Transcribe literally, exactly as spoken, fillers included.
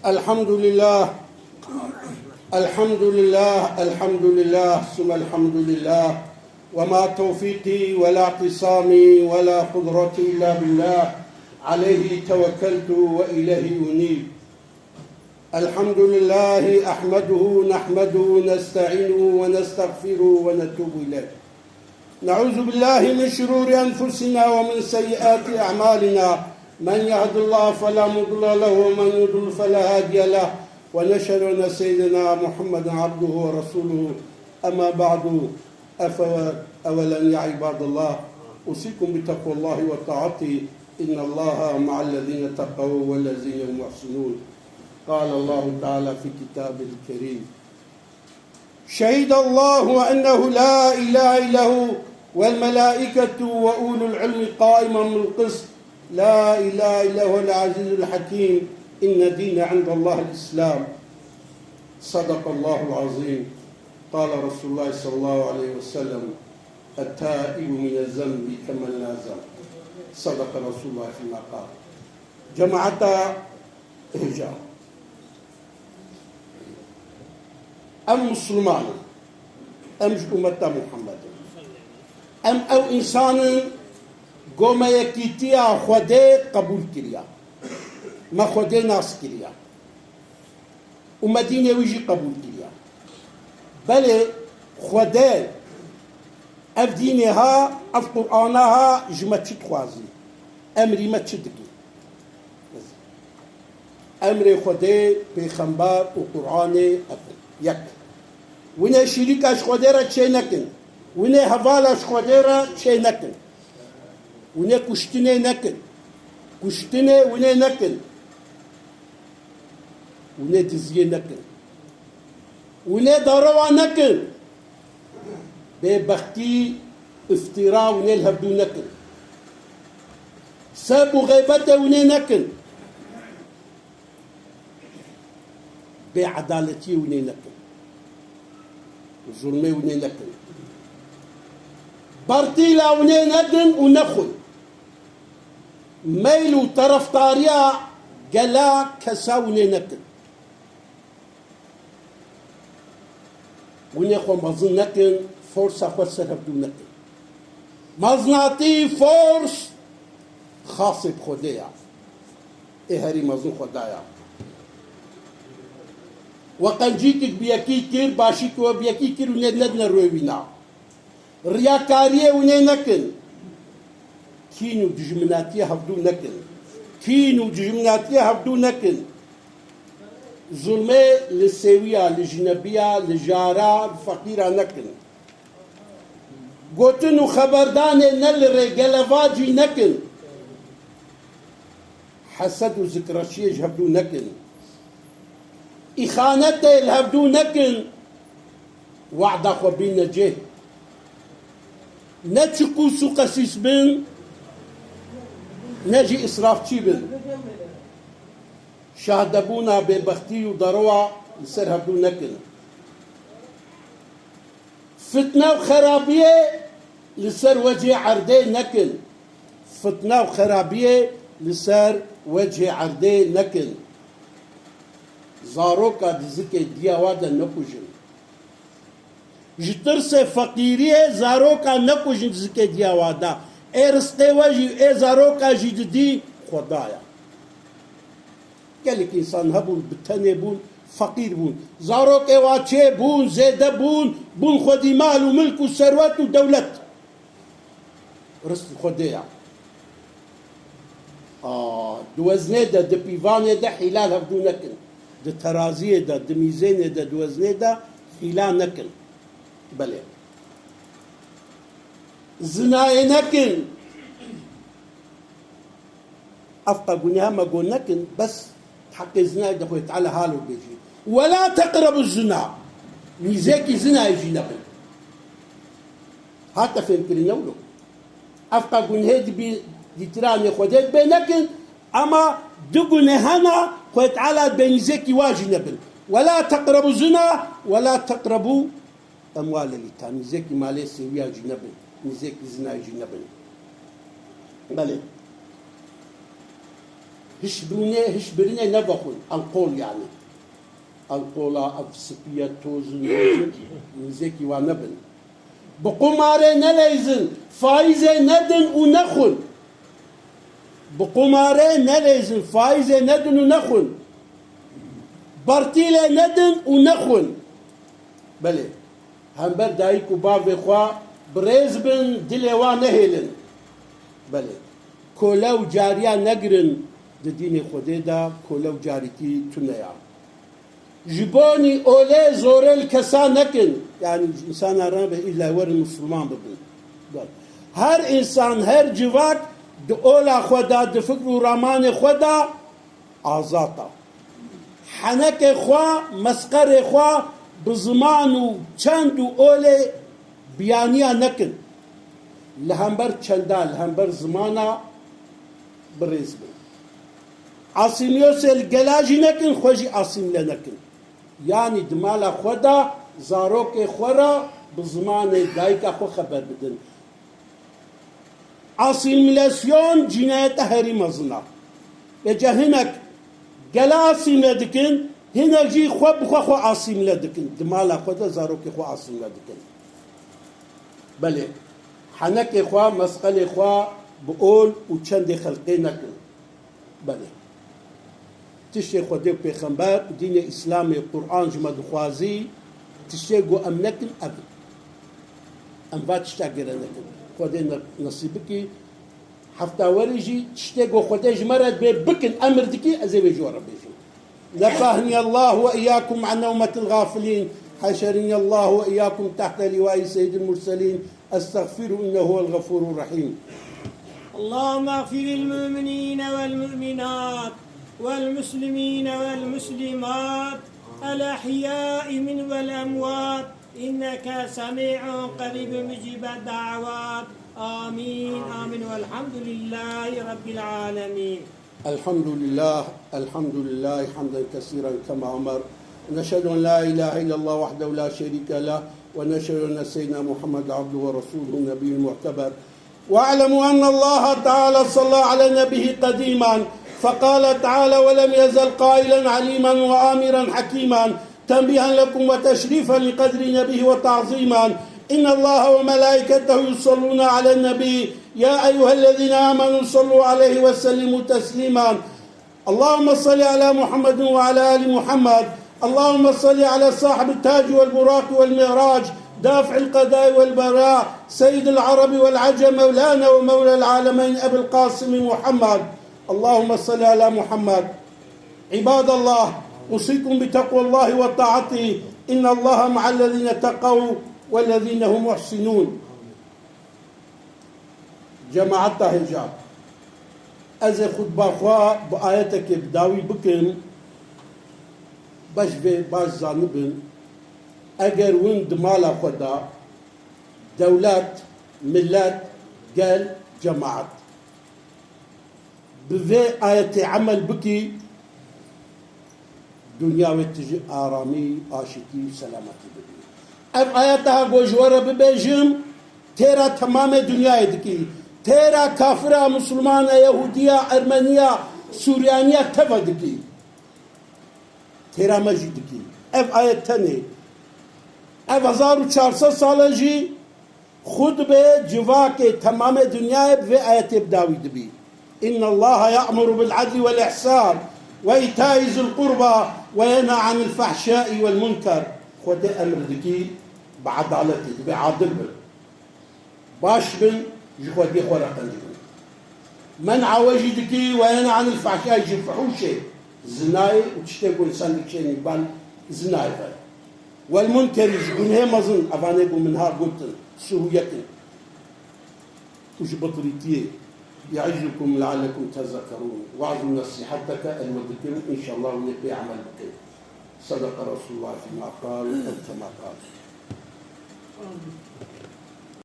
الحمد لله. الحمد لله، الحمد لله، ثم الحمد لله. وما توفيقي ولا اعتصامي ولا قدرتي إلا بالله. عليه توكلت وإليه أنيب. الحمد لله، أحمده، نحمده، نستعينه ونستغفره ونتوب إليه. نعوذ بالله من شرور أنفسنا ومن سيئات أعمالنا. من يهد الله فلا مضل له ومن يضلل فلا هادي له. ونشهد أن سيدنا محمدا عبده ورسوله. أما بعد، أف-، أولا يا عباد الله، أوصيكم بتقوى الله وطاعته، إن الله مع الذين اتقوا والذين هم محسنون. قال الله تعالى في كتابه الكريم: شهد الله أنه لا إله إلا هو والملائكة وأولو العلم قائما بالقسط، لا إله إلا هو العزيز الحكيم، إن الدين عند الله الإسلام. صدق الله العظيم. قال رسول الله صلى الله عليه وسلم: التائب من الذنب كمن لا ذنب. صدق رسول الله فيما قال. Cemaeta hêja. Em Musulman in. Em ji ummeta Muhammed in. Em ew însan in ku me yekîtiya Xwedê qebûl kiriya. Me Xwedê nas kiriya. Û me dînê wî jî qebûl kiriya. Belê Xwedê ev dînê ha, ev Qur'ana ha ji me çi dixwazî? Emrî me çi dike? Emrê Xwedê, Pêxember û Qur'anê ev in. Yek. Hûn ê şirîka ji Xwedê re çê nekin. Hûn ê hevala ji Xwedê re çê nekin. Hûn ê kuştinê nekin. Kuştinê hûn ê nekin. Hûn ê diziyê nekin. Hûn ê darewa nekin. Bêbextî, îftîra hûn ê li hevdû nekin. Seb û xeybetê hûn ê nekin. Bêedaletiyê hûn ê nekin. Zulmê hûn ê nekin. Bertîla hûn ê nedin û nexwin. Meyl û tereftariya gela kesa hûn ê nekin. Hûn ê xwe mezin nekin, forsa xwe ser hevdû nekin. Mezinatî, fors, xasê bi Xwedê ya. Ê herî mezin Xweda ya. We qencîkek bi yekî kir, başî ku we bi yekî kir, hûn ê nedine rûyê wîna. Riyakariyê hûn ê nekin. Kîn û dijminatiya hevdû nekin. Kîn û dijminatiya hevdû nekin. Zulmê li sêwiya, li jinebiya, li jara, li feqîra nekin. Gotin û xeberdanê ne li rê gelevacî nekin. Hesed û zikreşiyê ji hevdû nekin. Îxanetê li hevdû nekin. Wehda xwe bîne cih. Ne çiqûs û qesîs bin, ne jî îsrafçî bin. Şahdebûna, bêbextî û derewa li ser hevdû nekin. Fitne û xerabiyê li ser wecihê erdê nekin. Fitne û xerabiyê li ser wecihê erdê nekin. Zaroka di zikê diya wa de nekujin. Ji tirsê feqîriyê zaroka nekujin di zikê diya wa de. Ê rizqê we jî, ê zaroka jî didî Xweda ya. Gelek însan hebûn, bi tenê bûn, feqîr bûn. Zarokê wa çê bûn, zêde bûn, bûn xwedî mal û milk û serwet û dewlet. Rizq Xwedê ya. A, di weznê de, di pîvanê de hîla li hevdû nekin. Di teraziyê de, di mîzênê de, di weznê de hîla nekin. Belê. Zinayê nekin. Ev qe guneha me got nekin, bes heqê zinayê de Xwedê Teala halo bêjî. Wela teqrebu zina. Nîzekî zinayê jî nebin. Hate fêmkirin ne wilo. Ev qe gunehê di bî-, dîtiranê Xwedê dibê nekin, ema du guneh hene Xwedê Teala dibê nîzekî wa jî nebin. Wela teqrebu zina, wela teqrebu emwalel îtam, nîzekî malê sêwiya jî nebin, nîzekî zinayê jî nebin. Belê. Hişbûnê, hişbirînê nevexwin. Ew qol yani. Ew qola, ev sipiye, toz in, roz in, nizêkî wan nebin. Bi qumarê neleyzin, faîzê nedin û nexwin. Bi qumarê neleyzin, faîzê nedin û nexwin. Bertîlê nedin û nexwin. Belê. Hember dayik û bavê xwe bi rêz bin, dilê wan nehêlin. Belê. Kole û cariya negirin, di dînê Xwedê de kole û carîtî tune ya. Ji bonî olê zorê li kesa nekin. Yani însana re be îlla werin Musulman bibin. Belê. Her însan, her civak di ola xwe de, di fikr û ramanê xwe de azad e. Henekê xwe, mesqerê xwe bi ziman û çend û olê biyaniya nekin. Li hember çenda, li hember zimana bi rêz bin. Asîmîlêsê li gela jî nekin, xwe jî asîmîle nekin. Yanî di mala xwe de zarokê xwe re bi zimanê dayika xwe xeber bidin. Asîmîlasyon cînayeta herî mezin e. Vêca hinek gela asîmîle dikin, hinek jî xwe bi xwe xwe asîmîle dikin. Di mala xwe de zarokê xwe asîmîle dikin. Belê, henekê xwe, mesqelê xwe bi ol û çendê xelqê nekin. Belê. Tiştê Xwedê û Pêxember û dînê Îslamê, Quran ji me dixwazî, tiştê ku em nekin, ev in. Em va tişta gere nekin. Xwedê ne-, nesîb bikî, hefta werî jî tiştê ku Xwedê ji me re dibê bikin, emir dikî, ez ê wê ji we re bêjim. نفعني الله وإياكم عن نومة الغافلين. حشرني الله وإياكم تحت لواء سيد المرسلين. أستغفره إنه هو الغفور الرحيم. اللهم اغفر للمؤمنين والمؤمنات والمسلمين والمسلمات الأحياء منهم والأموات إنك سميع قريب مجيب الدعوات. آمين، آمين، والحمد لله رب العالمين. الحمد لله، الحمد لله حمدا كثيرا كما أمر. ونشهد أن لا إله إلا الله وحده لا شريك له، ونشهد أن سيدنا محمد عبده ورسوله النبي المعتبر. واعلموا أن الله تعالى صلى على نبيه قديما، فقال تعالى: "ولم يزل قائلا عليما وآمرا حكيما". تنبيها لكم وتشريفا لقدر نبيه وتعظيما. إن الله وملائكته يصلون على النبي، يا أيها الذين آمنوا صلوا عليه وسلموا تسليما. اللهم صل على محمد وعلى آل محمد. اللهم صل على صاحب التاج والبراق والمعراج، دافع القضاء والبراء، سيد العرب والعجم، مولانا ومولى العالمين، أبي القاسم محمد. اللهم صل على محمد. عباد الله، أوصيكم بتقوى الله وطاعته، إن الله مع الذين اتقوا والذين هم محسنون. Cemaeta hêja, ez ê xutba xwe bi ayetekê bi dawî bikim, beş vê baş zanibin, eger win di mala xwe de, dewlet, millet, gel, cemaet, bi vê ayetê emel bikî, dinya wê tu ji aramî, aşitî û selametî bibî. Ev ayeta ha ku ji we re bibêjim, têra temamê dinyayê dikî. Têra kafira, misilmana, yehûdiya, ermeniya, sûriyaniya teva dikî. Têra me jî dikî. Ev ayet tenê. Ev hezar û çar sed sal e jî Xwe dibe civakê temamê dinyayê bi vê ayetê bi dawî dibî. إن الله يأمر بالعدل والإحسان وإيتاء ذي القربى وينهى عن الفحشاء والمنكر. Xwedê emr dikî bi edaletê, dibe adil bin. Baş bin, ji xwediyê xwe re qenc bin. Men'a we jî dikî, وينهى عن الفحشاء, ji fihûşê, zinayê û tiştê ku însan dikişênî ban zinayê ve. والمنكر, ji gunhê mezin, evanê ku min ha gotin, sihû yek in. Û ji bitirîtiyê, يعظكم لعلكم تذكرون. Waz û nesîheteke ez we dikim, înşallah hûn ê pê emel bikin. صدق رسول الله فيما قال أو كما قال.